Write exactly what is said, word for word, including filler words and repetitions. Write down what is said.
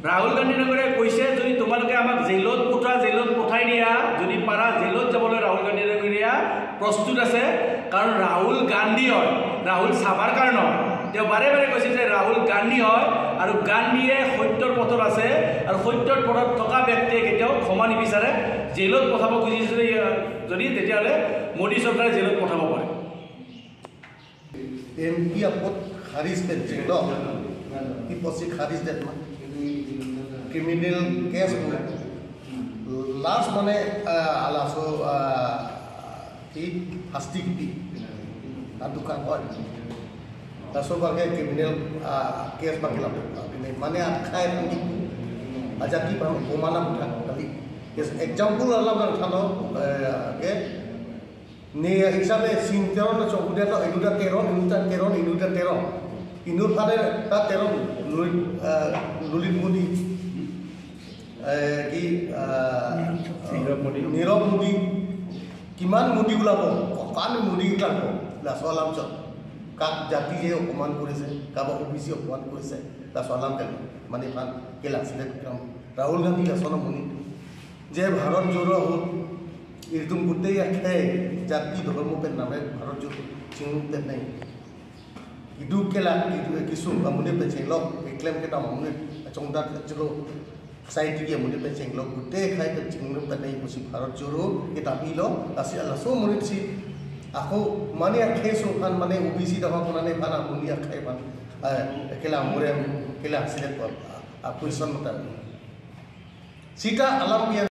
ৰাহুল গান্ধী ডাঙৰীয়াই কৈছে, যদি তোমালোকে আমাক জেলত পঠোৱা, জেলত পঠাই দিয়া, যদি পাৰা জেলত যাবলৈ ৰাহুল গান্ধী ডাঙৰীয়া প্ৰস্তুত আছে। কাৰণ ৰাহুল গান্ধী হয়, ৰাহুল সাভাৰকাৰ নহয়। তেওঁ বাৰে বাৰে কৈছে যে ৰাহুল গান্ধী হয় আৰু গান্ধীয়ে সত্যৰ পথত আছে আৰু সত্যৰ পথত থকা ব্যক্তিয়ে কেতিয়াও ক্ষমা নিবিচাৰে। জেলত পঠাব খুজিছে যদি, তেতিয়াহ'লে মোদী চৰকাৰে জেলত পঠাব পাৰে। এম পি আপত খাৰিজ পেলাই ন? কি পচি খাৰিজ দেন মা? ক্ৰিমিনেল কেছ বোলে। লাষ্ট মানে, আহ, লাষ্ট, আহ, কি শাস্তি কিপি? তাত দোকান হয়। Laso abangke criminal, ah, case abangke lam. Ini mane akhai tangki. Ajati pam pemana bukan kali. Yes, example alam nangthanlo, eh, ke. Ne hisabe Sing Teron na chok udah to, inut ta Teron, inut ta Teron, inut ta Teron. Inut pada ta Teron, Lulit, eh, Lulit Modi. Eh, ki, eh, Nirav Modi. Nirav Modi. Kiman Modi ulabo, kokan Modi ulabo, laso alam chot. Kak jati je অপমান কৰিছে, কাৰোবাক অ' B চি অপমান কৰিছে, laso alam kali. Mane phan kelak silet kam. Rahul Gandhi laso alam muni. Je Bharat Xodo ahut, itum গোটেই akhei jati dhormo pen name Bharat Xodo chingrum pen nai. Idu kelak, idu kisu, amonit pen chenglok, keklem kedam amonit, achongdat chelo, society ke amonit pen chenglok, গোটেই akhei pen chinglok pen nai pusi Bharat Xodo, kita pilo, lasi laso amonit si, ako mane akhei so phan mane O' B C dama phan ne phan amuni akhei phan, eh, kela murem, kela silet phan, a, a, question mata. Sita alam yang